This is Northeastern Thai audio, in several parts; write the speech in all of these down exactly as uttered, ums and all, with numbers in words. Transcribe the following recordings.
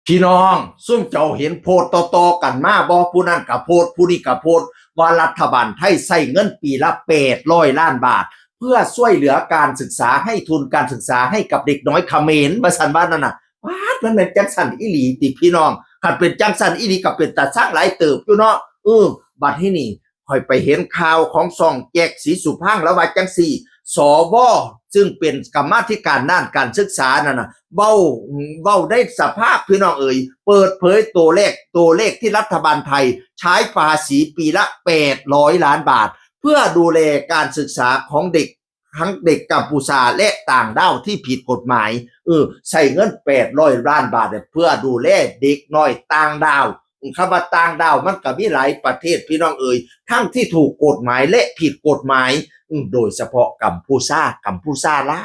พี่น้อง ซุมเจ้าเห็นโพสต์ต่อๆกันมาบ่ ผู้นั้นก็โพสต์ ผู้นี้ก็โพสต์ ว่ารัฐบาลไทยใช้เงินปีละแปดร้อยล้านบาท เพื่อช่วยเหลือการศึกษา ให้ทุนการศึกษาให้กับเด็กน้อยเขมร ว่าซั่นว่านั่นน่ะ ปาด มันแม่นจั่งซั้นอีหลีติพี่น้อง คันเป็นจั่งซั้นอีหลีก็เป็นตาซังหลายเติบอยู่เนาะ เออ บัดทีนี้ ข้อยไปเห็นข่าวของช่องแจ็ค ศรีสุพรรณ แล้วว่าจั่งซี้ สว ซึ่งเป็นกรรมาธิการด้านการศึกษานั่นน่ะ เว้า เว้าในสภา พี่น้องเอ๋ย เปิดเผยตัวเลข ตัวเลขที่รัฐบาลไทยใช้ภาษีปีละแปดร้อยล้านบาท เพื่อดูแลการศึกษาของเด็ก ทั้งเด็กกัมพูชาและต่างด้าวที่ผิดกฎหมาย เออ ใช้เงินแปดร้อยล้านบาทเนี่ย เพื่อดูแลเด็กน้อยต่างด้าว คำว่าต่างด้าวมันก็มีหลายประเทศพี่น้องเอ๋ย ทั้งที่ถูกกฎหมายและผิดกฎหมาย อืม โดยเฉพาะกัมพูชา กัมพูชาหลา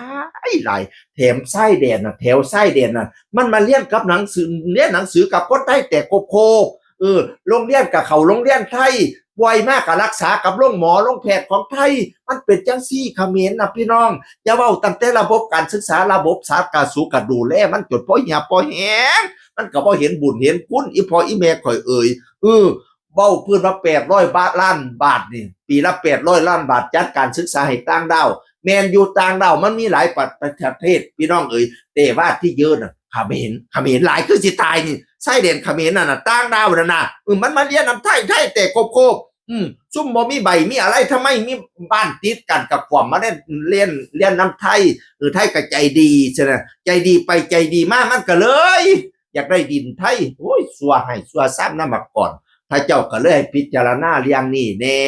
ยหลาย แถมชายแดนน่ะ แถวชายแดนน่ะ มันมาเรียนกับหนังสือ เรียนหนังสือกับคนไทยแต่โคบๆ เออ โรงเรียนก็เข้าโรงเรียนไทย ป่วยมากก็รักษากับโรงหมอโรงแพทย์ของไทย มันเป็นจั่งซี้เขมรน่ะพี่น้อง อย่าเว้าตั้งแต่ระบบการศึกษา ระบบสาธารณสุขก็ดูแลมันจนพอเหี่ยพอแห้ง มันก็บ่เห็นบุญเห็นคุณ อีพ่ออีแม่ข่อยเอ๋ย เออ เว้าพื้นว่าแปดร้อยบาท ล้านบาทนี่ ปีละแปดร้อยล้านบาท จัดการศึกษาให้ต่างด้าว แม่นอยู่ ต่างด้าวมันมีหลายประเทศพี่น้องเอ๋ย แต่ว่าที่เยอะน่ะเขมร เขมรหลายคือสิตายนี่ ชายแดนเขมรนั่นน่ะ ต่างด้าวนั่นน่ะ เออ มันมาเรียนนำไทย ไทยแต่โคบๆ อืม ซุมบ่มีใบมีอะไร ทำไมมีบ้านติดกันกับความมาเรียน เรียน เรียนนำไทย เออ ไทยก็ใจดี ใช่ไหม ใจดีไปใจดีมา มันก็เลย อยากได้ดินไทย โอ้ย ซัวให้ซัวซ้ำนำมาก่อน พระเจ้าก็เลยให้พิจารณาเรื่องนี้แน่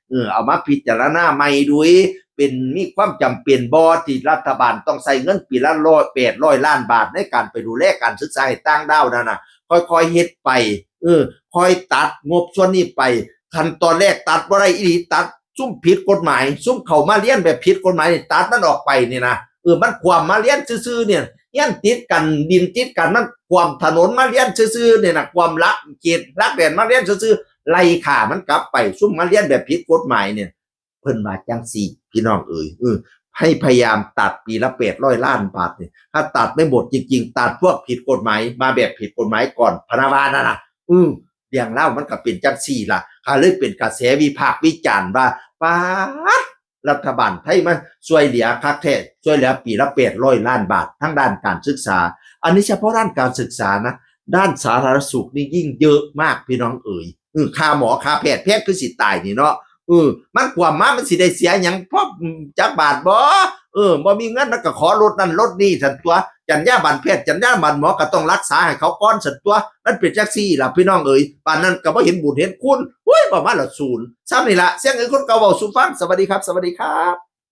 เออ เอามาพิจารณาใหม่ดู เป็น มีความจำเป็นบ่ที่รัฐบาลต้องใช้เงินปีละร้อย แปดร้อยล้านบาท ในการไปดูแลการศึกษาให้ต่างด้าวนั่นน่ะ ค่อยๆเฮ็ดไป เออ ค่อยตัดงบส่วนนี้ไป คันตอนแรกตัดบ่ได้อีหลี ตัดซุมผิดกฎหมาย ซุมเข้ามาเรียนแบบผิดกฎหมายนี่ ตัดมันออกไปนี่นะ เออ มันขวามมาเรียนซื่อๆเนี่ย เรียนติดกัน ดินติดกัน มันขวามถนนมาเรียนซื่อๆเนี่ยนะ ขวามหลักเขตหลักแดนมาเรียนซื่อๆ ไล่ฆ่ามันกลับไป ซุมมาเรียนแบบผิดกฎหมายเนี่ย เพิ่นว่าจั่งซี้ พี่น้องเอ๋ย เออ ให้พยายามตัดปีละแปดร้อยล้านบาทเนี่ย ถ้าตัดไม่หมดจริงๆ ตัดพวกผิดกฎหมายมาแบบผิดกฎหมายก่อน พะนะว่านั่นน่ะ อืม เรื่องราวมันก็เป็นจั่งซี้ล่ะ ก็เลยเป็นกระแสวิพากษ์วิจารณ์ว่า ป๊าด รัฐบาลไทยมาช่วยเหลือคักแท้ ช่วยเหลือปีละแปดร้อยล้านบาท ทั้งด้านการศึกษา อันนี้เฉพาะด้านการศึกษานะ ด้านสาธารณสุขนี่ยิ่งเยอะมากพี่น้องเอ๋ย เออ ค่าหมอค่าแพทย์แพงคือสิตายนี่เนาะ เออ มันขวามมา มันสิได้เสียหยัง พอจักบาทบ่ เออ บ่มีเงินมันก็ขอลดนั่นลดนี่ซั่นตั๊ว จัญญาบัตรแพทย์ จัญญาบัตรหมอก็ต้องรักษาให้เขาก่อนซั่นตั๊ว มันเป็นจั่งซี้ล่ะพี่น้องเอ๋ย ปานนั้นก็บ่เห็นบุญเห็นคุณ โอ้ย ประมาณละศูนย์ ซ้ำนี่ล่ะ เสียงเอ๋ยคนเก่าเว้าสู่ฟัง สวัสดีครับ สวัสดีครับ